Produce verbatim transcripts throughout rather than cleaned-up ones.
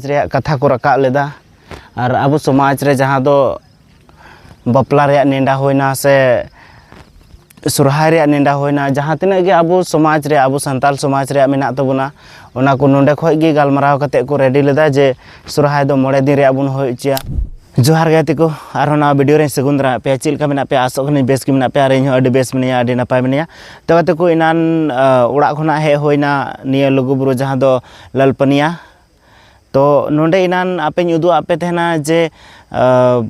ᱨᱮᱭᱟᱜ ᱠᱟᱛᱷᱟ ᱠᱚ ᱨᱟᱠᱟᱵ ᱞᱮᱫᱟ᱾ ᱟᱨ ᱟᱵᱚ ᱥᱚᱢᱟᱡᱽ ᱨᱮ ᱡᱟᱦᱟᱸ ᱫᱚ ᱵᱟᱯᱞᱟ ᱨᱮᱭᱟᱜ ᱱᱮᱰᱟ ᱦᱩᱭᱱᱟ ᱥᱮ ᱥᱚᱨᱦᱟᱭ ᱨᱮᱭᱟᱜ ᱱᱮᱰᱟ ᱦᱩᱭᱱᱟ, ᱡᱟᱦᱟᱸ ᱛᱤᱱᱟᱹᱜ ᱜᱮ ᱟᱵᱚ ᱥᱚᱢᱟᱡᱽ ᱨᱮ, ᱟᱵᱚ ᱥᱟᱱᱛᱟᱞ ᱥᱚᱢᱟᱡᱽ ᱨᱮᱭᱟᱜ ᱢᱮᱱᱟᱜ ᱛᱟᱵᱚᱱᱟ, ᱚᱱᱟ ᱠᱚ ᱱᱚᱸᱰᱮ ᱠᱷᱚᱡ ᱜᱮ ᱜᱟᱞᱢᱟᱨᱟᱣ ᱠᱟᱛᱮ ᱠᱚ ᱨᱮᱰᱤ ᱞᱮᱫᱟ ᱡᱮ ᱥᱚᱨᱦᱟᱭ ᱫᱚ ᱢᱚᱬᱮ ᱫᱤᱱ ᱨᱮᱭᱟᱜ ᱵᱚᱱ ᱦᱩᱭ ᱦᱚᱪᱚᱭᱟ᱾ ᱡᱚᱦᱟᱨ ᱜᱮ ᱜᱟᱛᱮ ᱠᱚ, ᱟᱨᱦᱚᱸ ᱱᱟᱣᱟ ᱵᱷᱤᱰᱤᱭᱳ ᱨᱮᱧ ᱥᱟᱹᱜᱩᱱ ᱫᱟᱨᱟᱢ ᱯᱮᱭᱟ᱾ ᱪᱮᱫ ᱞᱮᱠᱟ ᱢᱮᱱᱟᱜ ᱯᱮᱭᱟ? ᱟᱥᱚᱜ ᱠᱟᱹᱱᱟᱹᱧ ᱵᱮᱥ ᱜᱮ ᱢᱮᱱᱟᱜ ᱯᱮᱭᱟ, ᱟᱨ ᱤᱧ ᱦᱚᱸ ᱟᱹᱰᱤ ᱵᱮᱥ ᱢᱤᱱᱟᱹᱧᱟ, ᱟᱹᱰᱤ ᱱᱟᱯᱟᱭ ᱢᱤᱱᱟᱹᱧᱟ᱾ ᱛᱚ ᱜᱟᱛᱮ ᱠᱚ, ᱮᱱᱟᱱ, ᱟ, ᱚᱲᱟᱜ ᱠᱷᱚᱱᱟᱜ ᱦᱮᱡ ᱦᱩᱭᱱᱟ ᱱᱤᱭᱟᱹ ᱞᱩᱜᱩᱵᱩᱨᱩ ᱡᱟᱦᱟᱸ ᱫᱚ ᱞᱟᱞᱯᱟᱹᱱᱤᱭᱟ᱾ ᱛᱚ ᱱᱚᱰᱮ ᱮᱱᱟᱱ ᱟᱯᱮᱧ ᱩᱫᱩᱜ ᱟᱫ ᱯᱮ ᱛᱟᱦᱮᱱᱟ ᱡᱮ, ᱟ,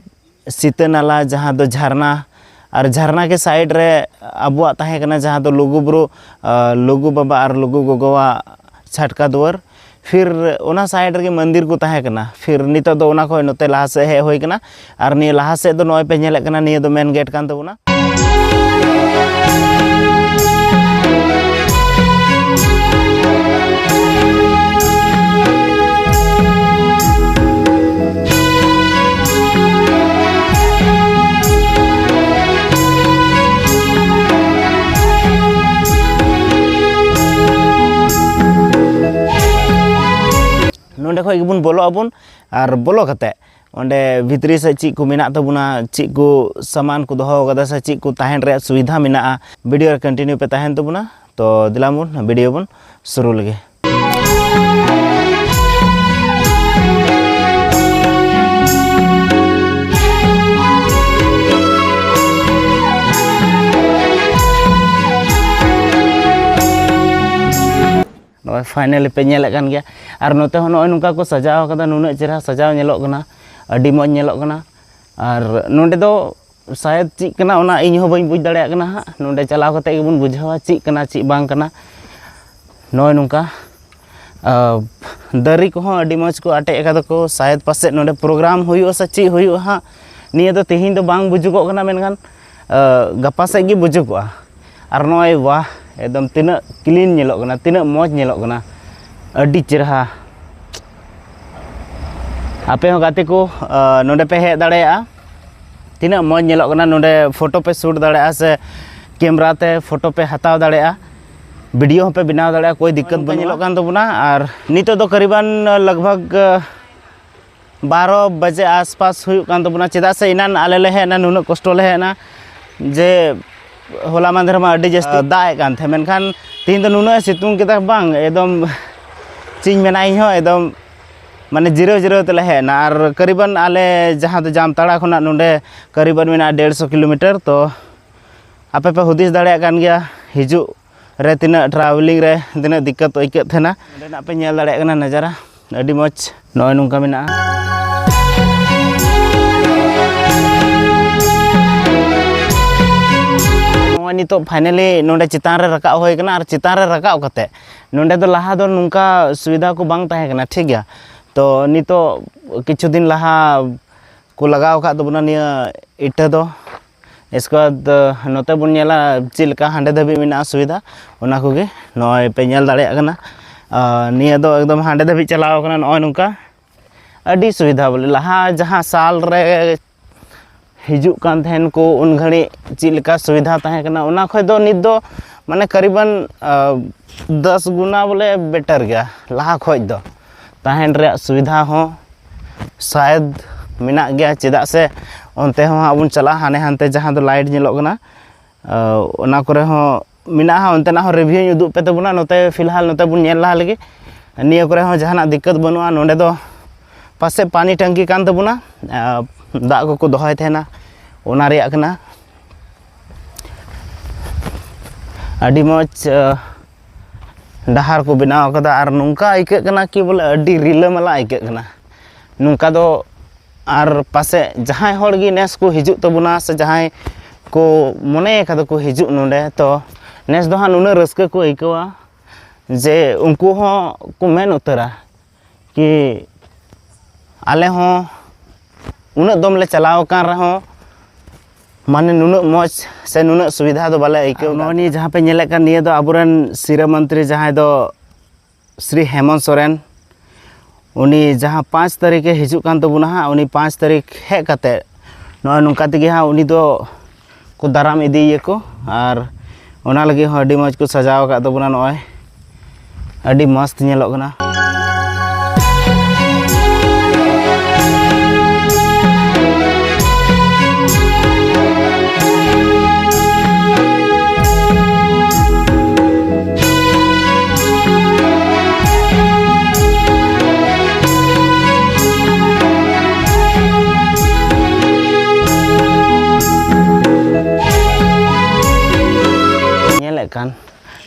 ᱥᱤᱛᱟᱹ ᱱᱟᱞᱟ ᱡᱟᱦᱟᱸ ᱫᱚ ᱡᱷᱟᱨᱱᱟ, ᱟᱨ ᱡᱷᱟᱨᱱᱟ ᱜᱮ ᱥᱟᱭᱤᱰ ᱨᱮ ᱟᱵᱚᱣᱟᱜ ᱛᱟᱦᱮᱸ ᱠᱟᱱᱟ ᱡᱟᱦᱟᱸ ᱫᱚ ᱞᱩᱜᱩᱵᱩᱨᱩ, ᱟ, ᱞᱩᱜᱩ ᱵᱟᱵᱟ ᱟᱨ ᱞᱩᱜᱩ ᱜᱚᱜᱚᱣᱟᱜ ᱪᱷᱟᱴᱠᱟ ᱫᱩᱣᱟᱹᱨ᱾ ᱯᱷᱤᱨ ᱚᱱᱟ ᱥᱟᱭᱤᱰ ᱨᱮᱜᱮ ᱢᱚᱱᱫᱤᱨ ᱠᱚ ᱛᱟᱦᱮᱸ ᱠᱟᱱᱟ᱾ ᱯᱷᱤᱨ ᱱᱤᱛᱚᱜ ᱫᱚ ᱚᱱᱟ ᱠᱷᱚᱱ ᱱᱚᱛᱮ ᱞᱟᱦᱟ ᱥᱮᱫ ᱦᱮᱡ ᱦᱩᱭ ᱠᱟᱱᱟ, ᱟᱨ ᱱᱤᱭᱟᱹ ᱞᱟᱦᱟ ᱥᱮᱫ ᱫᱚ ᱱᱚᱜᱼᱚᱭ ᱯᱮ ᱧᱮᱞᱮᱫ ᱠᱟᱱᱟ, ᱱᱤᱭᱟᱹ ᱫᱚ ᱢᱮᱱ ᱜᱮᱴ ᱠᱟᱱ ᱛᱟᱵᱚᱱᱟ᱾ ᱱᱚᱸᱰᱮ ᱠᱷᱚᱡ ᱜᱮᱵᱚᱱ ᱵᱚᱞᱚᱜ ᱟᱵᱚᱱ, ᱟᱨ ᱵᱚᱞᱚ ᱠᱟᱛᱮ ᱚᱸᱰᱮ ᱵᱷᱤᱛᱨᱤ ᱥᱮᱫ ᱪᱮᱫ ᱠᱚ ᱢᱮᱱᱟᱜ ᱛᱟᱵᱚᱱᱟ, ᱪᱮᱫ ᱠᱚ ᱥᱟᱢᱟᱱ ᱠᱚ ᱫᱚᱦᱚ ᱠᱟᱫᱟ ᱥᱮ ᱪᱮᱫ ᱠᱚ ᱛᱟᱦᱮᱱ ᱨᱮᱭᱟᱜ ᱥᱩᱵᱤᱫᱷᱟ ᱢᱮᱱᱟᱜᱼᱟ, ᱵᱷᱤᱰᱤᱭᱳ ᱨᱮ ᱠᱚᱱᱴᱤᱱᱤᱭᱩ ᱯᱮ ᱛᱟᱦᱮᱱ ᱛᱟᱵᱚᱱᱟ᱾ ᱛᱚ ᱫᱮᱞᱟ ᱵᱚᱱ ᱵᱷᱤᱰᱤᱭᱳ ᱵᱚᱱ ᱥᱩᱨᱩ ᱞᱮᱜᱮ᱾ ᱱᱚᱜᱼᱚᱭ ᱯᱷᱟᱭᱱᱟᱞᱤ ᱯᱮ ᱧᱮᱞᱮᱫ ᱠᱟᱱ ᱜᱮᱭᱟ᱾ ᱟᱨ ᱱᱚᱛᱮ ᱦᱚᱸ ᱱᱚᱜᱼᱚᱭ ᱱᱚᱝᱠᱟ ᱠᱚ ᱥᱟᱡᱟᱣ ᱠᱟᱫᱟ, ᱱᱩᱱᱟᱹᱜ ᱪᱮᱦᱨᱟ ᱥᱟᱡᱟᱣ ᱧᱮᱞᱚᱜ ᱠᱟᱱᱟ, ᱟᱹᱰᱤ ᱢᱚᱡᱽ ᱧᱮᱞᱚᱜ ᱠᱟᱱᱟ᱾ ᱟᱨ ᱱᱚᱸᱰᱮ ᱫᱚ ᱥᱟᱭᱮᱫ ᱪᱮᱫ ᱠᱟᱱᱟ, ᱚᱱᱟ ᱤᱧ ᱦᱚᱸ ᱵᱟᱹᱧ ᱵᱩᱡᱽ ᱫᱟᱲᱮᱭᱟᱜ ᱠᱟᱱᱟ ᱦᱟᱸᱜ᱾ ᱱᱚᱸᱰᱮ ᱪᱟᱞᱟᱣ ᱠᱟᱛᱮ ᱜᱮᱵᱚᱱ ᱵᱩᱡᱷᱟᱹᱣᱟ ᱪᱮᱫ ᱠᱟᱱᱟ, ᱪᱮᱫ ᱵᱟᱝ ᱠᱟᱱᱟ᱾ ᱱᱚᱜᱼᱚᱭ ᱱᱚᱝᱠᱟ, ᱟᱨ ᱫᱟᱨᱮ ᱠᱚᱦᱚᱸ ᱟᱹᱰᱤ ᱢᱚᱡᱽ ᱠᱚ ᱟᱴᱮᱫ ᱟᱠᱟᱫᱟ ᱠᱚ᱾ ᱥᱟᱭᱮᱫ ᱯᱟᱥᱮᱡ ᱱᱚᱸᱰᱮ ᱯᱨᱳᱜᱨᱟᱢ ᱦᱩᱭᱩᱜᱼᱟ ᱥᱮ ᱪᱮᱫ ᱦᱩᱭᱩᱜᱼᱟ ᱦᱟᱸᱜ, ᱱᱤᱭᱟᱹ ᱫᱚ ᱛᱮᱦᱮᱧ ᱫᱚ ᱵᱟᱝ ᱵᱩᱡᱩᱜᱚᱜ ᱠᱟᱱᱟ, ᱢᱮᱱᱠᱷᱟᱱ, ᱟᱨ, ᱜᱟᱯᱟ ᱥᱮᱫ ᱜᱮ ᱵᱩᱡᱩᱜᱚᱜᱼᱟ᱾ ᱟᱨ ᱱᱚᱜᱼᱚᱭ ᱣᱟᱦ, ᱮᱠᱫᱚᱢ ᱛᱤᱱᱟᱹᱜ ᱠᱞᱤᱱ ᱧᱮᱞᱚᱜ ᱠᱟᱱᱟ, ᱛᱤᱱᱟᱹᱜ ᱢᱚᱡᱽ ᱧᱮᱞᱚᱜ ᱠᱟᱱᱟ, ᱟᱹᱰᱤ ᱪᱮᱨᱦᱟ᱾ ᱟᱯᱮ ᱦᱚᱸ ᱜᱟᱛᱮ ᱠᱚ, ᱟᱨ, ᱱᱚᱸᱰᱮ ᱯᱮ ᱦᱮᱡ ᱫᱟᱲᱮᱭᱟᱜᱼᱟ᱾ ᱛᱤᱱᱟᱹᱜ ᱢᱚᱡᱽ ᱧᱮᱞᱚᱜ ᱠᱟᱱᱟ, ᱱᱚᱸᱰᱮ ᱯᱷᱳᱴᱳ ᱯᱮ ᱥᱩᱴ ᱫᱟᱲᱮᱭᱟᱜᱼᱟ ᱥᱮ ᱠᱮᱢᱨᱟ ᱛᱮ ᱯᱷᱳᱴᱳ ᱯᱮ ᱦᱟᱛᱟᱣ ᱫᱟᱲᱮᱭᱟᱜᱼᱟ᱾ ᱵᱷᱤᱰᱤᱭᱳ ᱦᱚᱸᱯᱮ ᱵᱮᱱᱟᱣ ᱫᱟᱲᱮᱭᱟᱜᱼᱟ, ᱠᱳᱭ ᱫᱤᱠᱠᱟᱛ ᱵᱟᱹᱱᱩᱜᱼᱟ᱾ ᱧᱮᱞᱚᱜ ᱠᱟᱱ ᱛᱟᱵᱚᱱᱟ᱾ ᱟᱨ ᱱᱤᱛᱚᱜ ᱫᱚ ᱠᱟᱨᱤᱵᱟᱱ ᱞᱟᱜᱽᱵᱷᱟᱜᱽ ᱵᱟᱨᱚ ᱵᱟᱡᱮ ᱟᱥᱯᱟᱥ ᱦᱩᱭᱩᱜ ᱠᱟᱱ ᱛᱟᱵᱚᱱᱟ, ᱪᱮᱫᱟᱜ ᱥᱮ ᱮᱱᱟᱱ ᱟᱞᱮ ᱞᱮ ᱦᱮᱡ ᱮᱱᱟ ᱱᱩᱱᱟᱹᱜ ᱠᱚᱥᱴᱚ ᱞᱮ ᱦᱮᱡ ᱮᱱᱟ, ᱡᱮ ᱦᱚᱞᱟ ᱢᱟᱫᱷᱮᱨ ᱢᱟ ᱟᱹᱰᱤ ᱡᱟᱹᱥᱛᱤ ᱫᱟᱜ ᱮᱫ ᱠᱟᱱ ᱛᱟᱦᱮᱸᱫ, ᱢᱮᱱᱠᱷᱟᱱ ᱛᱮᱦᱮᱧ ᱫᱚ ᱱᱩᱱᱟᱹᱜ ᱮ ᱥᱤᱛᱩᱝ ᱠᱮᱫᱟ, ᱵᱟᱝ ᱮᱠᱫᱚᱢ ᱪᱮᱫ ᱤᱧ ᱢᱮᱱᱟ, ᱤᱧ ᱦᱚᱸ ᱮᱠᱫᱚᱢ ᱢᱟᱱᱮ ᱡᱤᱨᱟᱹᱣ ᱡᱤᱨᱟᱹᱣ ᱛᱮᱞᱮ ᱦᱮᱡ ᱮᱱᱟ᱾ ᱟᱨ ᱠᱟᱨᱤᱵᱟᱱ ᱟᱞᱮ ᱡᱟᱦᱟᱸ ᱫᱚ ᱡᱟᱢᱛᱟᱲᱟ ᱠᱷᱚᱱᱟᱜ ᱱᱚᱰᱮ ᱠᱟᱨᱤᱵᱟᱱ ᱢᱮᱱᱟᱜᱼᱟ ᱰᱮᱲᱥᱚ ᱠᱤᱞᱳᱢᱤᱴᱟᱨ᱾ ᱛᱚ ᱟᱯᱮ ᱯᱮ ᱦᱩᱫᱤᱥ ᱫᱟᱲᱮᱭᱟᱜ ᱠᱟᱱ ᱜᱮᱭᱟ ᱦᱤᱡᱩᱜ ᱨᱮ ᱛᱤᱱᱟᱹᱜ ᱴᱨᱟᱵᱷᱮᱞᱤᱝ ᱨᱮ ᱛᱤᱱᱟᱹᱜ ᱫᱤᱠᱠᱟᱛ ᱟᱹᱭᱠᱟᱹᱜ ᱛᱟᱦᱮᱱᱟ᱾ ᱱᱚᱸᱰᱮᱱᱟᱜ ᱯᱮ ᱧᱮᱞ ᱫᱟᱲᱮᱭᱟᱜ ᱠᱟᱱᱟ ᱱᱟᱡᱟᱨᱟ, ᱟᱹᱰᱤ ᱢᱚᱡᱽ ᱱᱚᱜᱼᱚᱭ ᱱᱚᱝᱠᱟ ᱢᱮᱱᱟᱜᱼᱟ᱾ ᱱᱚᱜᱼᱚᱭ ᱱᱤᱛᱚᱜ finally ᱱᱚᱸᱰᱮ ᱪᱮᱛᱟᱱ ᱨᱮ ᱨᱟᱠᱟᱵ ᱦᱩᱭ ᱠᱟᱱᱟ᱾ ᱟᱨ ᱪᱮᱛᱟᱱ ᱨᱮ ᱨᱟᱠᱟᱵ ᱠᱟᱛᱮ ᱱᱚᱸᱰᱮ ᱫᱚ ᱞᱟᱦᱟ ᱫᱚ ᱱᱚᱝᱠᱟ ᱥᱩᱵᱤᱫᱷᱟ ᱠᱚ ᱵᱟᱝ ᱛᱟᱦᱮᱸ ᱠᱟᱱᱟ, ᱴᱷᱤᱠ ᱜᱮᱭᱟ᱾ ᱛᱚ ᱱᱤᱛᱚᱜ ᱠᱤᱪᱷᱩ ᱫᱤᱱ ᱞᱟᱦᱟ ᱠᱚ ᱞᱟᱜᱟᱣ ᱟᱠᱟᱫ ᱛᱟᱵᱚᱱᱟ ᱱᱤᱭᱟᱹ ᱤᱴᱟᱹ ᱫᱚ᱾ ᱤᱥᱠᱮ ᱵᱟᱫᱽ ᱱᱚᱛᱮ ᱵᱚᱱ ᱧᱮᱞᱟ ᱪᱮᱫ ᱞᱮᱠᱟ ᱦᱟᱸᱰᱮ ᱫᱷᱟᱹᱵᱤᱡ ᱢᱮᱱᱟᱜᱼᱟ ᱥᱩᱵᱤᱫᱷᱟ, ᱚᱱᱟ ᱠᱚᱜᱮ ᱱᱚᱜᱼᱚᱭ ᱯᱮ ᱧᱮᱞ ᱫᱟᱲᱮᱭᱟᱜ ᱠᱟᱱᱟ᱾ ᱟᱨ ᱱᱤᱭᱟᱹ ᱫᱚ ᱮᱠᱫᱚᱢ ᱦᱟᱸᱰᱮ ᱫᱷᱟᱹᱵᱤᱡ ᱪᱟᱞᱟᱣ ᱠᱟᱱᱟ᱾ ᱱᱚᱜᱼᱚᱭ ᱱᱚᱝᱠᱟ ᱟᱹᱰᱤ ᱥᱩᱵᱤᱫᱷᱟ, ᱵᱚᱞᱮ ᱞᱟᱦᱟ ᱡᱟᱦᱟᱸ ᱥᱟᱞ ᱨᱮ ᱦᱤᱡᱩᱜ ᱠᱟᱱ ᱛᱟᱦᱮᱱ ᱠᱚ ᱩᱱ ᱜᱷᱟᱹᱲᱤᱡ ᱪᱮᱫ ᱞᱮᱠᱟ ᱥᱩᱵᱤᱫᱷᱟ ᱛᱟᱦᱮᱸ ᱠᱟᱱᱟ, ᱚᱱᱟ ᱠᱷᱚᱡ ᱫᱚ ᱱᱤᱛ ᱫᱚ ᱢᱟᱱᱮ ᱠᱟᱨᱤᱵᱟᱱ ᱫᱚᱥ ᱜᱩᱱᱟ ᱵᱚᱞᱮ better ᱜᱮᱭᱟ ᱞᱟᱦᱟ ᱠᱷᱚᱡ ᱫᱚ᱾ ᱛᱟᱦᱮᱱ ᱨᱮᱭᱟᱜ ᱥᱩᱵᱤᱫᱷᱟ ᱦᱚᱸ ᱥᱟᱭᱮᱫ ᱢᱮᱱᱟᱜ ᱜᱮᱭᱟ, ᱪᱮᱫᱟᱜ ᱥᱮ ᱚᱱᱛᱮ ᱦᱚᱸ ᱦᱟᱸᱜ ᱵᱚᱱ ᱪᱟᱞᱟᱜᱼᱟ, ᱦᱟᱱᱮ ᱦᱟᱱᱛᱮ ᱡᱟᱦᱟᱸ ᱫᱚ light ᱧᱮᱞᱚᱜ ᱠᱟᱱᱟ, ᱚᱱᱟ ᱠᱚᱨᱮ ᱦᱚᱸ ᱢᱮᱱᱟᱜᱼᱟ᱾ ᱚᱱᱛᱮᱱᱟᱜ ᱦᱚᱸ review ᱤᱧ ᱩᱫᱩᱜ ᱯᱮ ᱛᱟᱵᱚᱱᱟ᱾ ᱱᱚᱛᱮ ᱯᱷᱤᱞᱦᱟᱞ ᱱᱚᱛᱮ ᱵᱚᱱ ᱧᱮᱞ ᱞᱟᱦᱟ ᱞᱮᱜᱮ᱾ ᱱᱤᱭᱟᱹ ᱠᱚᱨᱮ ᱦᱚᱸ ᱡᱟᱦᱟᱱᱟᱜ ᱫᱤᱠᱠᱟᱛ ᱵᱟᱹᱱᱩᱜᱼᱟ᱾ ᱱᱚᱸᱰᱮ ᱫᱚ ᱯᱟᱥᱮᱡ ᱯᱟᱱᱤ ᱴᱟᱝᱠᱤ ᱠᱟᱱ ᱛᱟᱵᱚᱱᱟ, ᱫᱟᱜ ᱠᱚᱠᱚ ᱫᱚᱦᱚᱭ ᱛᱟᱦᱮᱱᱟ, ᱚᱱᱟ ᱨᱮᱭᱟᱜ ᱠᱟᱱᱟ᱾ ᱟᱹᱰᱤ ᱢᱚᱡᱽ ᱰᱟᱦᱟᱨ ᱠᱚ ᱵᱮᱱᱟᱣ ᱠᱟᱫᱟ᱾ ᱟᱨ ᱱᱚᱝᱠᱟ ᱟᱹᱭᱠᱟᱹᱜ ᱠᱟᱱᱟ ᱠᱤ ᱵᱚᱞᱮ ᱟᱹᱰᱤ ᱨᱤᱞᱟᱹᱢᱟᱞᱟ ᱟᱹᱭᱠᱟᱹᱜ ᱠᱟᱱᱟ ᱱᱚᱝᱠᱟ ᱫᱚ᱾ ᱟᱨ ᱯᱟᱥᱮᱡ ᱡᱟᱦᱟᱸᱭ ᱦᱚᱲ ᱜᱮ ᱱᱮᱥ ᱠᱚ ᱦᱤᱡᱩᱜ ᱛᱟᱵᱚᱱᱟ ᱥᱮ ᱡᱟᱦᱟᱸᱭ ᱠᱚ ᱢᱚᱱᱮ ᱠᱟᱫᱟ ᱠᱚ ᱦᱤᱡᱩᱜ ᱱᱚᱰᱮ, ᱛᱚ ᱱᱮᱥ ᱫᱚ ᱦᱟᱸᱜ ᱱᱩᱱᱟᱹᱜ ᱨᱟᱹᱥᱠᱟᱹ ᱠᱚ ᱟᱹᱭᱠᱟᱹᱣᱟ ᱡᱮ ᱩᱱᱠᱩ ᱦᱚᱸ ᱠᱚ ᱢᱮᱱ ᱩᱛᱟᱹᱨᱟ ᱠᱤ ᱟᱞᱮ ᱦᱚᱸ ᱩᱱᱟᱹᱜ ᱫᱚᱢ ᱞᱮ ᱪᱟᱞᱟᱣ ᱟᱠᱟᱱ ᱨᱮᱦᱚᱸ ᱢᱟᱱᱮ ᱱᱩᱱᱟᱹᱜ ᱢᱚᱡᱽ ᱥᱮ ᱱᱩᱱᱟᱹᱜ ᱥᱩᱵᱤᱫᱷᱟ ᱫᱚ ᱵᱟᱞᱮ ᱟᱹᱭᱠᱟᱹᱣ ᱮᱫᱟ᱾ ᱱᱚᱜᱼᱚᱭ ᱱᱤᱭᱟᱹ ᱡᱟᱦᱟᱸ ᱯᱮ ᱧᱮᱞᱮᱫ ᱠᱟᱱ, ᱱᱤᱭᱟᱹ ᱫᱚ ᱟᱵᱚᱨᱮᱱ ᱥᱤᱨᱟᱹ ᱢᱚᱱᱛᱨᱤ ᱡᱟᱦᱟᱸᱭ ᱫᱚ ᱥᱨᱤ ᱦᱮᱢᱚᱱᱛ ᱥᱚᱨᱮᱱ, ᱩᱱᱤ ᱡᱟᱦᱟᱸ ᱯᱟᱸᱪ ᱛᱟᱹᱨᱤᱠᱷᱮ ᱦᱤᱡᱩᱜ ᱠᱟᱱ ᱛᱟᱵᱚᱱᱟ ᱦᱟᱸᱜ, ᱩᱱᱤ ᱯᱟᱸᱪ ᱛᱟᱹᱨᱤᱠᱷ ᱦᱮᱡ ᱠᱟᱛᱮᱫ ᱱᱚᱜᱼᱚᱭ ᱱᱚᱝᱠᱟ ᱛᱮᱜᱮ ᱦᱟᱸᱜ ᱩᱱᱤ ᱫᱚ ᱠᱚ ᱫᱟᱨᱟᱢ ᱤᱫᱤᱭᱮᱭᱟᱠᱚ᱾ ᱟᱨ ᱚᱱᱟ ᱞᱟᱹᱜᱤᱫ ᱦᱚᱸ ᱟᱹᱰᱤ ᱢᱚᱡᱽ ᱠᱚ ᱥᱟᱡᱟᱣ ᱟᱠᱟᱫ ᱛᱟᱵᱚᱱᱟ᱾ ᱱᱚᱜᱼᱚᱭ ᱟᱹᱰᱤ ᱢᱚᱥᱛ ᱧᱮᱞᱚᱜ ᱠᱟᱱᱟ᱾ ᱧᱮᱞᱮᱫ ᱠᱟᱱ,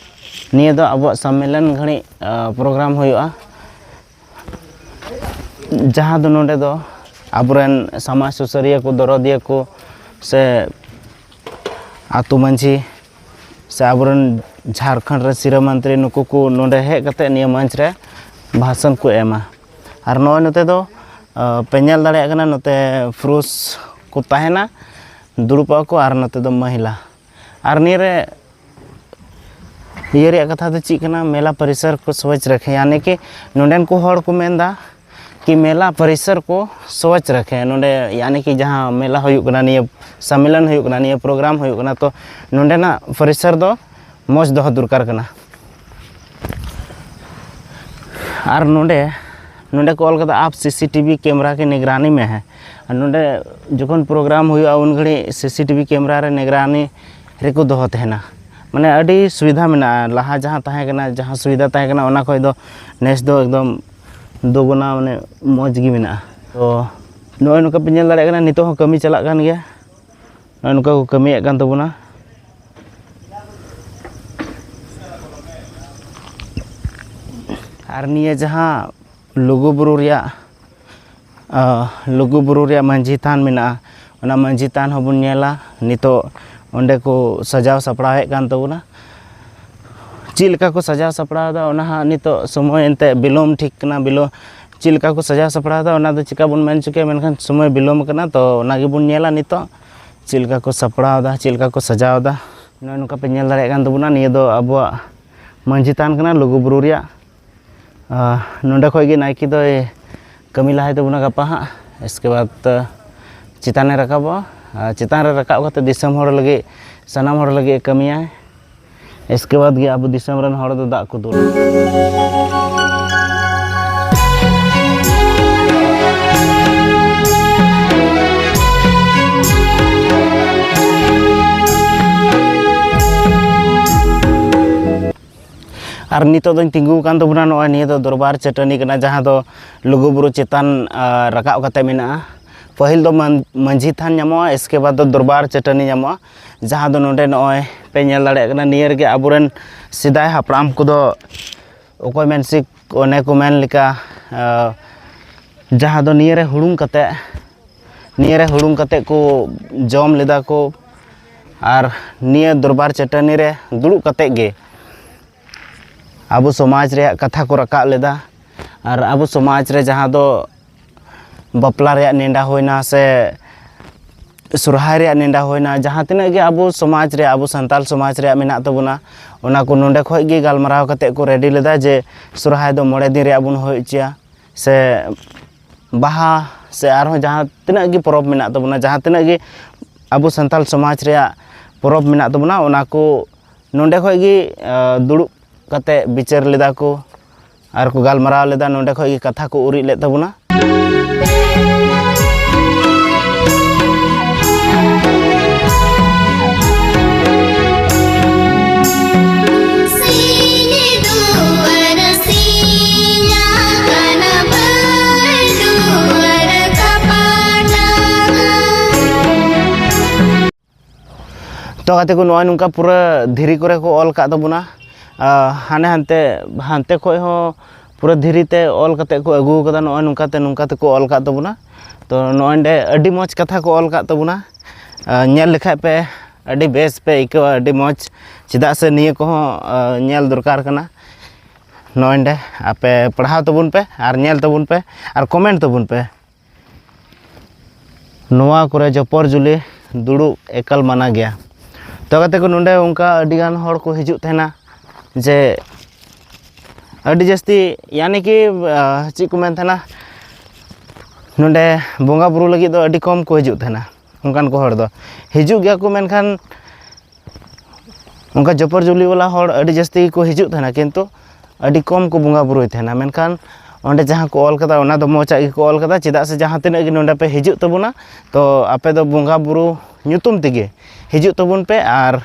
ᱱᱤᱭᱟᱹ ᱫᱚ ᱟᱵᱚᱣᱟᱜ ᱥᱚᱢᱢᱮᱞᱚᱱ ᱜᱷᱟᱹᱲᱤᱡ, ᱟ, ᱯᱨᱳᱜᱨᱟᱢ ᱦᱩᱭᱩᱜᱼᱟ, ᱡᱟᱦᱟᱸ ᱫᱚ ᱱᱚᱰᱮ ᱫᱚ ᱟᱵᱚᱨᱮᱱ ᱥᱚᱢᱟᱡᱽ ᱥᱩᱥᱟᱹᱨᱤᱭᱟᱹ ᱠᱚ, ᱫᱚᱨᱚᱫᱤᱭᱟᱹ ᱠᱚ, ᱥᱮ ᱟᱹᱛᱩ ᱢᱟᱹᱡᱷᱤ, ᱥᱮ ᱟᱵᱚᱨᱮᱱ ᱡᱷᱟᱲᱠᱷᱚᱸᱰ ᱨᱮ ᱥᱤᱨᱟᱹ ᱢᱚᱱᱛᱨᱤ, ᱱᱩᱠᱩ ᱠᱚ ᱱᱚᱰᱮ ᱦᱮᱡ ᱠᱟᱛᱮ ᱱᱤᱭᱟᱹ ᱢᱚᱧᱪ ᱨᱮ ᱵᱷᱟᱥᱚᱱ ᱠᱚ ᱮᱢᱟ᱾ ᱟᱨ ᱱᱚᱜᱼᱚᱭ ᱱᱚᱛᱮ ᱫᱚ, ᱟ, ᱯᱮ ᱧᱮᱞ ᱫᱟᱲᱮᱭᱟᱜ ᱠᱟᱱᱟ, ᱱᱚᱛᱮ ᱯᱩᱨᱩᱥ ᱠᱚ ᱛᱟᱦᱮᱱᱟ, ᱫᱩᱲᱩᱵᱚᱜᱼᱟ ᱠᱚ, ᱟᱨ ᱱᱚᱛᱮ ᱫᱚ ᱢᱚᱦᱤᱞᱟ᱾ ᱟᱨ ᱱᱤᱭᱟᱹ ᱨᱮ ᱤᱭᱟᱹ ᱨᱮᱭᱟᱜ ᱠᱟᱛᱷᱟ ᱫᱚ ᱪᱮᱫ ᱠᱟᱱᱟ, ᱢᱮᱞᱟ ᱯᱚᱨᱤᱥᱚᱨ ᱠᱚ ᱥᱚᱪ ᱨᱟᱠᱷᱮ, ᱭᱟᱱᱤ ᱠᱤ ᱱᱚᱰᱮᱱ ᱠᱚ ᱦᱚᱲ ᱠᱚ ᱢᱮᱱᱫᱟ ᱠᱤ ᱢᱮᱞᱟ ᱯᱚᱨᱤᱥᱚᱨ ᱠᱚ ᱥᱚᱪ ᱨᱟᱠᱷᱮ, ᱱᱚᱰᱮ ᱭᱟᱱᱤ ᱠᱤ ᱡᱟᱦᱟᱸ ᱢᱮᱞᱟ ᱦᱩᱭᱩᱜ ᱠᱟᱱᱟ, ᱱᱤᱭᱟᱹ ᱥᱚᱢᱢᱮᱞᱚᱱ ᱦᱩᱭᱩᱜ ᱠᱟᱱᱟ, ᱱᱤᱭᱟᱹ ᱯᱨᱳᱜᱨᱟᱢ ᱦᱩᱭᱩᱜ ᱠᱟᱱᱟ, ᱛᱚ ᱱᱚᱰᱮᱱᱟᱜ ᱯᱚᱨᱤᱥᱚᱨ ᱫᱚ ᱢᱚᱡᱽ ᱫᱚᱦᱚ ᱫᱚᱨᱠᱟᱨ ᱠᱟᱱᱟ᱾ ᱟᱨ ᱱᱚᱰᱮ, ᱱᱚᱰᱮ ᱠᱚ ᱚᱞ ᱠᱟᱫᱟ, "आप सीसीटीवी कैमरा की निगरानी में हैं।" ᱟᱨ ᱱᱚᱰᱮ ᱡᱚᱠᱷᱚᱱ ᱯᱨᱳᱜᱨᱟᱢ ᱦᱩᱭᱩᱜᱼᱟ, ᱩᱱ ᱜᱷᱟᱹᱲᱤᱡ ᱥᱤᱥᱤᱴᱤᱵᱷᱤ ᱠᱮᱢᱨᱟ ᱨᱮ ᱱᱤᱜᱽᱨᱟᱱᱤ ᱨᱮᱠᱚ ᱫᱚᱦᱚ ᱛᱟᱦᱮᱱᱟ᱾ ᱢᱟᱱᱮ ᱟᱹᱰᱤ ᱥᱩᱵᱤᱫᱷᱟ ᱢᱮᱱᱟᱜᱼᱟ, ᱞᱟᱦᱟ ᱡᱟᱦᱟᱸ ᱛᱟᱦᱮᱸ ᱠᱟᱱᱟ, ᱡᱟᱦᱟᱸ ᱥᱩᱵᱤᱫᱷᱟ ᱛᱟᱦᱮᱸ ᱠᱟᱱᱟ, ᱚᱱᱟ ᱠᱷᱚᱡ ᱫᱚ ᱱᱮᱥ ᱫᱚ ᱮᱠᱫᱚᱢ ᱫᱩᱜᱩᱱᱟ, ᱢᱟᱱᱮ ᱢᱚᱡᱽ ᱜᱮ ᱢᱮᱱᱟᱜᱼᱟ᱾ ᱛᱚ ᱱᱚᱜᱼᱚᱭ ᱱᱚᱝᱠᱟ ᱯᱮ ᱧᱮᱞ ᱫᱟᱲᱮᱭᱟᱜ ᱠᱟᱱᱟ, ᱱᱤᱛᱚᱜ ᱦᱚᱸ ᱠᱟᱹᱢᱤ ᱪᱟᱞᱟᱜ ᱠᱟᱱ ᱜᱮᱭᱟ᱾ ᱱᱚᱜᱼᱚᱭ ᱱᱚᱝᱠᱟ ᱠᱚ ᱠᱟᱹᱢᱤᱭᱮᱫ ᱠᱟᱱ ᱛᱟᱵᱚᱱᱟ᱾ ᱟᱨ ᱱᱤᱭᱟᱹ ᱡᱟᱦᱟᱸ ᱞᱩᱜᱩᱵᱩᱨᱩ ᱨᱮᱭᱟᱜ, ᱟ, ᱞᱩᱜᱩᱵᱩᱨᱩ ᱨᱮᱭᱟᱜ ᱢᱟᱹᱡᱷᱤ ᱛᱷᱟᱱ ᱢᱮᱱᱟᱜᱼᱟ, ᱚᱱᱟ ᱢᱟᱹᱡᱷᱤ ᱛᱷᱟᱱ ᱦᱚᱸᱵᱚᱱ ᱧᱮᱞᱟ᱾ ᱱᱤᱛᱚᱜ ᱚᱸᱰᱮ ᱠᱚ ᱥᱟᱡᱟᱣ ᱥᱟᱯᱲᱟᱣᱮᱫ ᱠᱟᱱ ᱛᱟᱵᱚᱱᱟ᱾ ᱪᱮᱫ ᱞᱮᱠᱟ ᱠᱚ ᱥᱟᱡᱟᱣ ᱥᱟᱯᱲᱟᱣ ᱮᱫᱟ, ᱚᱱᱟ ᱦᱟᱸᱜ ᱱᱤᱛᱚᱜ ᱥᱚᱢᱚᱭ ᱮᱱᱛᱮᱫ ᱵᱤᱞᱚᱢ ᱴᱷᱤᱠ ᱠᱟᱱᱟ᱾ ᱵᱤᱞᱚᱢ, ᱪᱮᱫ ᱞᱮᱠᱟ ᱠᱚ ᱥᱟᱡᱟᱣ ᱥᱟᱯᱲᱟᱣ ᱮᱫᱟ, ᱚᱱᱟ ᱫᱚ ᱪᱤᱠᱟ ᱵᱚᱱ ᱢᱮᱱ ᱦᱚᱪᱚ ᱠᱮᱭᱟ, ᱢᱮᱱᱠᱷᱟᱱ ᱥᱚᱢᱚᱭ ᱵᱤᱞᱚᱢ ᱟᱠᱟᱱᱟ᱾ ᱛᱚ ᱚᱱᱟ ᱜᱮᱵᱚᱱ ᱧᱮᱞᱟ ᱱᱤᱛᱚᱜ, ᱪᱮᱫ ᱞᱮᱠᱟ ᱠᱚ ᱥᱟᱯᱲᱟᱣ ᱮᱫᱟ, ᱪᱮᱫ ᱞᱮᱠᱟ ᱠᱚ ᱥᱟᱡᱟᱣ ᱮᱫᱟ᱾ ᱱᱚᱜᱼᱚᱭ ᱱᱚᱝᱠᱟ ᱯᱮ ᱧᱮᱞ ᱫᱟᱲᱮᱭᱟᱜ ᱠᱟᱱ ᱛᱟᱵᱚᱱᱟ, ᱱᱤᱭᱟᱹ ᱫᱚ ᱟᱵᱚᱣᱟᱜ ᱢᱟᱹᱡᱷᱤ ᱛᱷᱟᱱ ᱠᱟᱱᱟ, ᱞᱩᱜᱩᱵᱩᱨᱩ ᱨᱮᱭᱟᱜ᱾ ᱟᱨ ᱱᱚᱰᱮ ᱠᱷᱚᱡ ᱜᱮ ᱱᱟᱭᱠᱮ ᱫᱚᱭ ᱠᱟᱹᱢᱤ ᱞᱟᱦᱟᱭ ᱛᱟᱵᱚᱱᱟ ᱜᱟᱯᱟ ᱦᱟᱸᱜ᱾ ᱤᱥᱠᱮ ᱵᱟᱫᱽ, ᱟ, ᱪᱮᱛᱟᱱᱮ ᱨᱟᱠᱟᱵᱚᱜᱼᱟ᱾ ᱟᱨ ᱪᱮᱛᱟᱱ ᱨᱮ ᱨᱟᱠᱟᱵ ᱠᱟᱛᱮ ᱫᱤᱥᱚᱢ ᱦᱚᱲ ᱞᱟᱹᱜᱤᱫ, ᱥᱟᱱᱟᱢ ᱦᱚᱲ ᱞᱟᱹᱜᱤᱫ ᱮ ᱠᱟᱹᱢᱤᱭᱟᱭ᱾ ᱤᱥᱠᱮ ᱵᱟᱫᱽ ᱜᱮ ᱟᱵᱚ ᱫᱤᱥᱚᱢ ᱨᱮᱱ ᱦᱚᱲ ᱫᱚ ᱫᱟᱜ ᱠᱚ ᱫᱩᱞᱟ᱾ ᱟᱨ ᱱᱤᱛᱚᱜ ᱫᱚᱧ ᱛᱤᱸᱜᱩ ᱟᱠᱟᱱ ᱛᱟᱵᱚᱱᱟ, ᱱᱚᱜᱼᱚᱭ ᱱᱤᱭᱟᱹ ᱫᱚ ᱫᱚᱨᱵᱟᱨ ᱪᱟᱹᱴᱟᱹᱱᱤ ᱠᱟᱱᱟ, ᱡᱟᱦᱟᱸ ᱫᱚ ᱞᱩᱜᱩᱵᱩᱨᱩ ᱪᱮᱛᱟᱱ, ᱟ, ᱨᱟᱠᱟᱵ ᱠᱟᱛᱮ ᱢᱮᱱᱟᱜᱼᱟ᱾ ᱯᱟᱹᱦᱤᱞ ᱫᱚ ᱢᱟᱹᱱ-, ᱢᱟᱹᱡᱷᱤ ᱛᱷᱟᱱ ᱧᱟᱢᱚᱜᱼᱟ, ᱤᱥᱠᱮ ᱵᱟᱫᱽ ᱫᱚ ᱫᱚᱨᱵᱟᱨ ᱪᱟᱹᱴᱟᱹᱱᱤ ᱧᱟᱢᱚᱜᱼᱟ, ᱡᱟᱦᱟᱸ ᱫᱚ ᱱᱚᱰᱮ ᱱᱚᱜᱼᱚᱭ ᱯᱮ ᱧᱮᱞ ᱫᱟᱲᱮᱭᱟᱜ ᱠᱟᱱᱟ᱾ ᱱᱤᱭᱟᱹ ᱨᱮᱜᱮ ᱟᱵᱚᱨᱮᱱ ᱥᱮᱫᱟᱭ ᱦᱟᱯᱲᱟᱢ ᱠᱚᱫᱚ ᱚᱠᱚᱭ ᱢᱮᱱ ᱥᱤᱠ, ᱚᱱᱮ ᱠᱚ ᱢᱮᱱ ᱞᱮᱠᱟ, ᱟ, ᱡᱟᱦᱟᱸ ᱫᱚ ᱱᱤᱭᱟᱹ ᱨᱮ ᱦᱩᱲᱩᱝ ᱠᱟᱛᱮ, ᱱᱤᱭᱟᱹ ᱨᱮ ᱦᱩᱲᱩᱝ ᱠᱟᱛᱮ ᱠᱚ ᱡᱚᱢ ᱞᱮᱫᱟ ᱠᱚ, ᱟᱨ ᱱᱤᱭᱟᱹ ᱫᱚᱨᱵᱟᱨ ᱪᱟᱹᱴᱟᱹᱱᱤ ᱨᱮ ᱫᱩᱲᱩᱵ ᱠᱟᱛᱮ ᱜᱮ ᱟᱵᱚ ᱥᱚᱢᱟᱡᱽ ᱨᱮᱭᱟᱜ ᱠᱟᱛᱷᱟ ᱠᱚ ᱨᱟᱠᱟᱵ ᱞᱮᱫᱟ᱾ ᱟᱨ ᱟᱵᱚ ᱥᱚᱢᱟᱡᱽ ᱨᱮ ᱡᱟᱦᱟᱸ ᱫᱚ ᱵᱟᱯᱞᱟ ᱨᱮᱭᱟᱜ ᱱᱮᱰᱟ ᱦᱩᱭᱱᱟ ᱥᱮ ᱥᱚᱨᱦᱟᱭ ᱨᱮᱭᱟᱜ ᱱᱮᱰᱟ ᱦᱩᱭᱱᱟ, ᱡᱟᱦᱟᱸ ᱛᱤᱱᱟᱹᱜ ᱜᱮ ᱟᱵᱚ ᱥᱚᱢᱟᱡᱽ ᱨᱮ, ᱟᱵᱚ ᱥᱟᱱᱛᱟᱞ ᱥᱚᱢᱟᱡᱽ ᱨᱮᱭᱟᱜ ᱢᱮᱱᱟᱜ ᱛᱟᱵᱚᱱᱟ, ᱚᱱᱟ ᱠᱚ ᱱᱚᱰᱮ ᱠᱷᱚᱡ ᱜᱮ ᱜᱟᱞᱢᱟᱨᱟᱣ ᱠᱟᱛᱮ ᱠᱚ ᱨᱮᱰᱤ ᱞᱮᱫᱟ ᱡᱮ ᱥᱚᱨᱦᱟᱭ ᱫᱚ ᱢᱚᱬᱮ ᱫᱤᱱ ᱨᱮᱭᱟᱜ ᱵᱚᱱ ᱦᱩᱭ ᱦᱚᱪᱚᱭᱟ, ᱥᱮ ᱵᱟᱦᱟ, ᱥᱮ ᱟᱨᱦᱚᱸ ᱡᱟᱦᱟᱸ ᱛᱤᱱᱟᱹᱜ ᱜᱮ ᱯᱚᱨᱚᱵᱽ ᱢᱮᱱᱟᱜ ᱛᱟᱵᱚᱱᱟ, ᱡᱟᱦᱟᱸ ᱛᱤᱱᱟᱹᱜ ᱜᱮ ᱟᱵᱚ ᱥᱟᱱᱛᱟᱞ ᱥᱚᱢᱟᱡᱽ ᱨᱮᱭᱟᱜ ᱯᱚᱨᱚᱵᱽ ᱢᱮᱱᱟᱜ ᱛᱟᱵᱚᱱᱟ, ᱚᱱᱟ ᱠᱚ ᱱᱚᱰᱮ ᱠᱷᱚᱡ ᱜᱮ, ᱟ, ᱫᱩᱲᱩᱵ ᱠᱟᱛᱮ ᱵᱤᱪᱟᱹᱨ ᱞᱮᱫᱟ ᱠᱚ ᱟᱨ ᱠᱚ ᱜᱟᱞᱢᱟᱨᱟᱣ ᱞᱮᱫᱟ᱾ ᱱᱚᱰᱮ ᱠᱷᱚᱡ ᱜᱮ ᱠᱟᱛᱷᱟ ᱠᱚ ᱩᱨᱤᱡ ᱞᱮᱫ ᱛᱟᱵᱚᱱᱟ᱾ ᱛᱚ ᱜᱟᱛᱮ ᱠᱚ, ᱱᱚᱜᱼᱚᱭ ᱱᱚᱝᱠᱟ ᱯᱩᱨᱟᱹ ᱫᱷᱤᱨᱤ ᱠᱚᱨᱮ ᱠᱚ ᱚᱞ ᱠᱟᱜ ᱛᱟᱵᱚᱱᱟ᱾ ᱟᱨ ᱦᱟᱱᱮ ᱦᱟᱱᱛᱮ, ᱦᱟᱱᱛᱮ ᱠᱷᱚᱡ ᱦᱚᱸ ᱯᱩᱨᱟᱹ ᱫᱷᱤᱨᱤ ᱛᱮ ᱚᱞ ᱠᱟᱛᱮ ᱠᱚ ᱟᱹᱜᱩ ᱠᱟᱫᱟ᱾ ᱱᱚᱜᱼᱚᱭ ᱱᱚᱝᱠᱟ ᱛᱮ, ᱱᱚᱝᱠᱟ ᱛᱮᱠᱚ ᱚᱞ ᱠᱟᱜ ᱛᱟᱵᱚᱱᱟ᱾ ᱛᱚ ᱱᱚᱜᱼᱚᱭ ᱱᱚᱰᱮ ᱟᱹᱰᱤ ᱢᱚᱡᱽ ᱠᱟᱛᱷᱟ ᱠᱚ ᱚᱞ ᱠᱟᱜ ᱛᱟᱵᱚᱱᱟ᱾ ᱟᱨ ᱧᱮᱞ ᱞᱮᱠᱷᱟᱡ ᱯᱮ ᱟᱹᱰᱤ ᱵᱮᱥ ᱯᱮ ᱟᱹᱭᱠᱟᱹᱣᱟ, ᱟᱹᱰᱤ ᱢᱚᱡᱽ᱾ ᱪᱮᱫᱟᱜ ᱥᱮ ᱱᱤᱭᱟᱹ ᱠᱚᱦᱚᱸ, ᱟᱨ ᱧᱮᱞ ᱫᱚᱨᱠᱟᱨ ᱠᱟᱱᱟ᱾ ᱱᱚᱜᱼᱚᱭ ᱱᱚᱰᱮ ᱟᱯᱮ ᱯᱟᱲᱦᱟᱣ ᱛᱟᱵᱚᱱ ᱯᱮ ᱟᱨ ᱧᱮᱞ ᱛᱟᱵᱚᱱ ᱯᱮ ᱟᱨ comment ᱛᱟᱵᱚᱱ ᱯᱮ᱾ ᱱᱚᱣᱟ ᱠᱚᱨᱮ ᱡᱚᱯᱚᱨ ᱡᱩᱞᱤ ᱫᱩᱲᱩᱵ ᱮᱠᱟᱞ ᱢᱟᱱᱟ ᱜᱮᱭᱟ᱾ ᱛᱚ ᱜᱟᱛᱮ ᱠᱚ, ᱱᱚᱰᱮ ᱚᱱᱠᱟ ᱟᱹᱰᱤ ᱜᱟᱱ ᱦᱚᱲ ᱠᱚ ᱦᱤᱡᱩᱜ ᱛᱟᱦᱮᱱᱟ, ᱡᱮ ᱟᱹᱰᱤ ᱡᱟᱹᱥᱛᱤ, ᱭᱟᱱᱤ ᱠᱤ, ᱟᱸ, ᱪᱮᱫ ᱠᱚ ᱢᱮᱱ ᱛᱟᱦᱮᱱᱟ, ᱱᱚᱰᱮ ᱵᱚᱸᱜᱟ ᱵᱩᱨᱩ ᱞᱟᱹᱜᱤᱫ ᱫᱚ ᱟᱹᱰᱤ ᱠᱚᱢ ᱠᱚ ᱦᱤᱡᱩᱜ ᱛᱟᱦᱮᱱᱟ᱾ ᱚᱱᱠᱟᱱ ᱠᱚ ᱦᱚᱲ ᱫᱚ ᱦᱤᱡᱩᱜ ᱜᱮᱭᱟ ᱠᱚ, ᱢᱮᱱᱠᱷᱟᱱ ᱚᱱᱠᱟ ᱡᱚᱯᱚᱨ ᱡᱩᱞᱤ ᱵᱟᱞᱟ ᱦᱚᱲ ᱟᱹᱰᱤ ᱡᱟᱹᱥᱛᱤ ᱜᱮᱠᱚ ᱦᱤᱡᱩᱜ ᱛᱟᱦᱮᱱᱟ, ᱠᱤᱱᱛᱩ ᱟᱹᱰᱤ ᱠᱚᱢ ᱠᱚ ᱵᱚᱸᱜᱟ ᱵᱩᱨᱩᱭ ᱛᱟᱦᱮᱱᱟ᱾ ᱢᱮᱱᱠᱷᱟᱱ ᱚᱸᱰᱮ ᱡᱟᱦᱟᱸ ᱠᱚ ᱚᱞ ᱠᱟᱫᱟ, ᱚᱱᱟ ᱫᱚ ᱢᱚᱡᱽ ᱟᱜ ᱜᱮᱠᱚ ᱚᱞ ᱠᱟᱫᱟ᱾ ᱪᱮᱫᱟᱜ ᱥᱮ ᱡᱟᱦᱟᱸ ᱛᱤᱱᱟᱹᱜ ᱜᱮ ᱱᱚᱰᱮ ᱯᱮ ᱦᱤᱡᱩᱜ ᱛᱟᱵᱚᱱᱟ, ᱛᱚ ᱟᱯᱮ ᱫᱚ ᱵᱚᱸᱜᱟ ᱵᱩᱨᱩ ᱧᱩᱛᱩᱢ ᱛᱮᱜᱮ ᱦᱤᱡᱩᱜ ᱛᱟᱵᱚᱱ ᱯᱮ, ᱟᱨ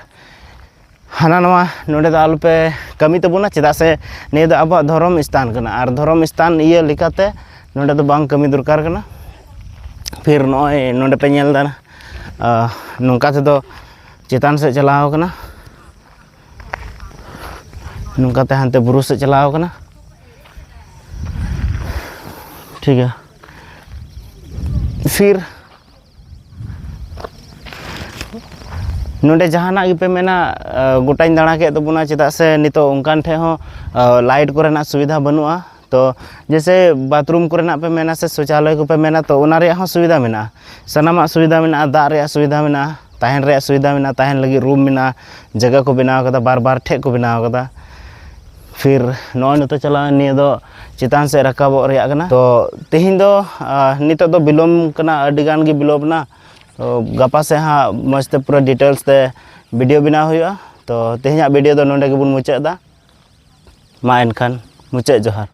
ᱦᱟᱱᱟ ᱱᱚᱣᱟ ᱱᱚᱰᱮ ᱫᱚ ᱟᱞᱚᱯᱮ ᱠᱟᱹᱢᱤ ᱛᱟᱵᱚᱱᱟ᱾ ᱪᱮᱫᱟᱜ ᱥᱮ ᱱᱤᱭᱟᱹ ᱫᱚ ᱟᱵᱚᱣᱟᱜ ᱫᱷᱚᱨᱚᱢ ᱥᱛᱷᱟᱱ ᱠᱟᱱᱟ, ᱟᱨ ᱫᱷᱚᱨᱚᱢ ᱥᱛᱷᱟᱱ ᱤᱭᱟᱹ ᱞᱮᱠᱟᱛᱮ ᱱᱚᱰᱮ ᱫᱚ ᱵᱟᱝ ᱠᱟᱹᱢᱤ ᱫᱚᱨᱠᱟᱨ ᱠᱟᱱᱟ᱾ ᱯᱷᱤᱨ ᱱᱚᱜᱼᱚᱭ ᱱᱚᱰᱮ ᱯᱮ ᱧᱮᱞ ᱮᱫᱟ, ᱟᱦ, ᱱᱚᱝᱠᱟ ᱛᱮᱫᱚ ᱪᱮᱛᱟᱱ ᱥᱮᱫ ᱪᱟᱞᱟᱣ ᱠᱟᱱᱟ, ᱱᱚᱝᱠᱟᱛᱮ ᱦᱟᱱᱛᱮ ᱵᱩᱨᱩ ᱥᱮᱫ ᱪᱟᱞᱟᱣ ᱠᱟᱱᱟ᱾ ᱴᱷᱤᱠ ᱜᱮᱭᱟ, ᱯᱷᱤᱨ ᱱᱚᱰᱮ ᱡᱟᱦᱟᱱᱟᱜ ᱜᱮᱯᱮ ᱢᱮᱱᱟ, ᱟᱦ, ᱜᱚᱴᱟᱧ ᱫᱟᱬᱟ ᱠᱮᱫ ᱛᱟᱵᱚᱱᱟ᱾ ᱪᱮᱫᱟᱜ ᱥᱮ ᱱᱤᱛᱚᱜ ᱚᱱᱠᱟᱱ ᱴᱷᱮᱡ ᱦᱚᱸ, ᱟᱦ, ᱞᱟᱭᱤᱴ ᱠᱚᱨᱮᱱᱟᱜ ᱥᱩᱵᱤᱫᱷᱟ ᱵᱟᱹᱱᱩᱜᱼᱟ᱾ ᱛᱚ ᱡᱮᱭᱥᱮ ᱵᱟᱛᱷᱨᱩᱢ ᱠᱚᱨᱮᱱᱟᱜ ᱯᱮ ᱢᱮᱱᱟ ᱥᱮ ᱥᱚᱪᱟᱞᱚᱭ ᱠᱚᱯᱮ ᱢᱮᱱᱟ, ᱛᱚ ᱚᱱᱟ ᱨᱮᱭᱟᱜ ᱦᱚᱸ ᱥᱩᱵᱤᱫᱷᱟ ᱢᱮᱱᱟᱜᱼᱟ, ᱥᱟᱱᱟᱢᱟᱜ ᱥᱩᱵᱤᱫᱷᱟ ᱢᱮᱱᱟᱜᱼᱟ, ᱫᱟᱜ ᱨᱮᱭᱟᱜ ᱥᱩᱵᱤᱫᱷᱟ ᱢᱮᱱᱟᱜᱼᱟ, ᱛᱟᱦᱮᱱ ᱨᱮᱭᱟᱜ ᱥᱩᱵᱤᱫᱷᱟ ᱢᱮᱱᱟᱜᱼᱟ, ᱛᱟᱦᱮᱱ ᱞᱟᱹᱜᱤᱫ ᱨᱩᱢ ᱢᱮᱱᱟᱜᱼᱟ, ᱡᱟᱭᱜᱟ ᱠᱚ ᱵᱮᱱᱟᱣ ᱠᱟᱫᱟ, ᱵᱟᱨ ᱵᱟᱨ ᱴᱷᱮᱡ ᱠᱚ ᱵᱮᱱᱟᱣ ᱠᱟᱫᱟ᱾ ᱯᱷᱤᱨ ᱱᱚᱜᱼᱚᱭ ᱱᱤᱛᱚᱜ ᱪᱟᱞᱟᱜᱼᱟ, ᱱᱤᱭᱟᱹ ᱫᱚ ᱪᱮᱛᱟᱱ ᱥᱮᱫ ᱨᱟᱠᱟᱵᱚᱜ ᱨᱮᱭᱟᱜ ᱠᱟᱱᱟ᱾ ᱛᱚ ᱛᱮᱦᱮᱧ ᱫᱚ, ᱟᱦ, ᱱᱤᱛᱚᱜ ᱫᱚ ᱵᱤᱞᱚᱢ ᱠᱟᱱᱟ, ᱟᱹᱰᱤ ᱜᱟᱱ ᱜᱮ ᱵᱤᱞᱚᱢ ᱮᱱᱟ᱾ ᱛᱚ ᱜᱟᱯᱟ ᱥᱮᱫ ᱦᱟᱸᱜ ᱢᱚᱡᱽ ᱛᱮ ᱯᱩᱨᱟᱹ ᱰᱤᱴᱮᱞᱥ ᱛᱮ ᱵᱷᱤᱰᱤᱭᱳ ᱵᱮᱱᱟᱣ ᱦᱩᱭᱩᱜᱼᱟ᱾ ᱛᱚ ᱛᱮᱦᱮᱧᱟᱜ ᱵᱷᱤᱰᱤᱭᱳ ᱫᱚ ᱱᱚᱰᱮ ᱜᱮᱵᱚᱱ ᱢᱩᱪᱟᱹᱫ ᱮᱫᱟ᱾ ᱢᱟ ᱮᱱᱠᱷᱟᱱ ᱢᱩᱪᱟᱹᱫ ᱡᱚᱦᱟᱨ᱾